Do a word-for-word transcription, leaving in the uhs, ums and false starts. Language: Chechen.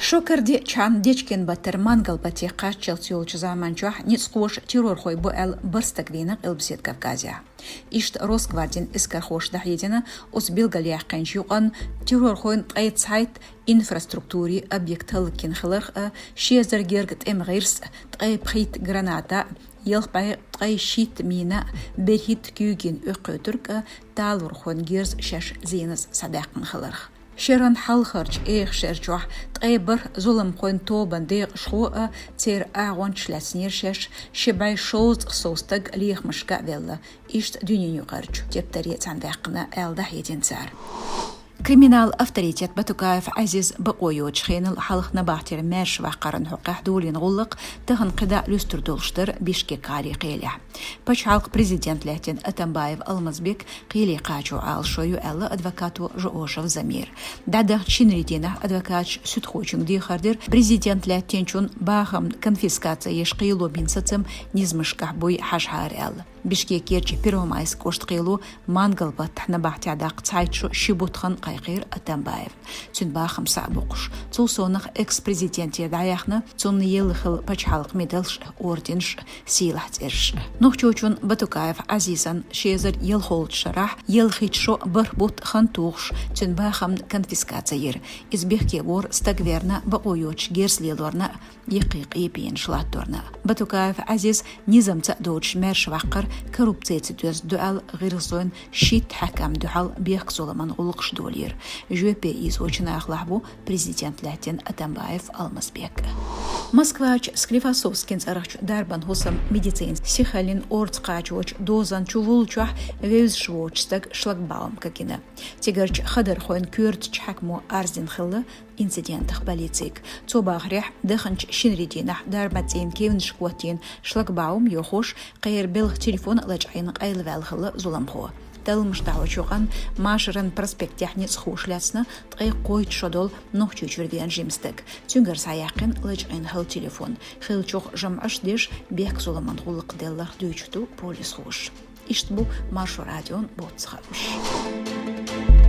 Шо кара ди чхьана Дечкен-Баттара Мангал-Батте кхаччалц йолчу заман чохь ницкъахоша террорхой бу аьлла бархӀ стаг вийна Къилбаседа Кавказехь. Иштта Росгвардин эскархоша дӀахьедина, оцу билгалъяьккхинчу юкъанна террорхойн ткъе цхьайтта инфраструктурин объект хӀаллакьхиларх а, ши эзар герга тӀеман гӀирс а, ткъе пхийтта граната а, ялх бӀе ткъе шийтта мина а, берхӀитта куьйгийн оьккхуьйтург а, талорхойн герз шаьш зеназа схьадаьккхина хиларх. Шеран хьалхарчу эха шер чохь ткъе бархӀ зуламхойн тобанан декъашхо а, церан агӀончаш лаьцнера шаьш, ши бӀе шовзткъа сов стаг лехамашка а велла, иштта дуьненаюкъарчу тептаре цхьаьнаваьккхина аьлла дӀахьедина цара. Криминалан авторитет Батукаев Ӏазизан бакъо йоцучу хенал хьалха набахтера маьршаваккхаран хьокъехь долийна гӀуллакх тахана кхидӀа луьстур долуш дара Бишкек-гӀалин кхелехь. Пачхьалкхан президент лаьттина Атамбаев Алмазбек кхеле кхачо Ӏалашо ю аьлла адвокато Жоошев Замира. ДӀадаханчу шинарин дийнахь адвокаташа суьдхочуьнга дехар дира, президент лаьттинчун бахамна конфискаци еш кхело бина сацам низамашкахь буй хьажахьара аьлла. Бишкекерчу Первомайск кӀоштан кхело Мангал-Баттахь набахтехь даккха цхьайтта шо ши бутт хан кхайкхийра Атамбаев. Цуьнан бахам схьа а боккхуш, цул совнаха экс-президентера дӀаяьхна цунна елла хилла пачхьалкхан медалш а, орденаш а, сийлахь цӀераш а. Нохчочун Батукаев Ӏазизан ши эзар ялхолгӀачу шарахь ялхитта шо бархӀ бутт хан тухуш, цуьнан бахамна конфискаци йира. Иза бехке вора стаг верна, бакъо йоцуш герз лелорна а, яккхий къепенаш латторна а. Батукаев Ӏазиз низамца а доцуш маьршаваккхар коррупцица доьзна ду аьлла гӀиргӀазойн шийтта хьаькамна дуьхьал бехк-зуламан гӀуллакхаш долийра. Жоьпе ийзочу нахалахь ву президент лаьттина Атамбаев Алмазбек. Москварчу Склифосовскин цӀарахчу дарбан хӀусаман медицинан сихаллин орца кхачочу дозан чу вуллучохь вевзаш воцучу стага шлагбаум кагийна. Цигарчу хадархойн коьртачу хьаькамо арздина хилла инцидентах полицига. Цо бахарехь, даханчу шинарин дийнахь дарбан цӀийнан кевнашка хӀоттийна шлагбаум йохош, кхеран белхан телефон а лачкъийна къайлаваьлла хилла зуламхо. Талламаш дӀахьочу юкъанна Машаран проспектехь ницкъахоша лаьцна ткъе кхойтта шо долу Нохчийчуьра веана жима стаг. Цуьнгара схьаяьккхина лачкъийна хилла телефон. Хиллачух жамӀаш деш, бехк-зуламан гӀуллакх делларх дуьйцуш ду полисхоша. Иштта бу Маршо радион боццу хаамаш.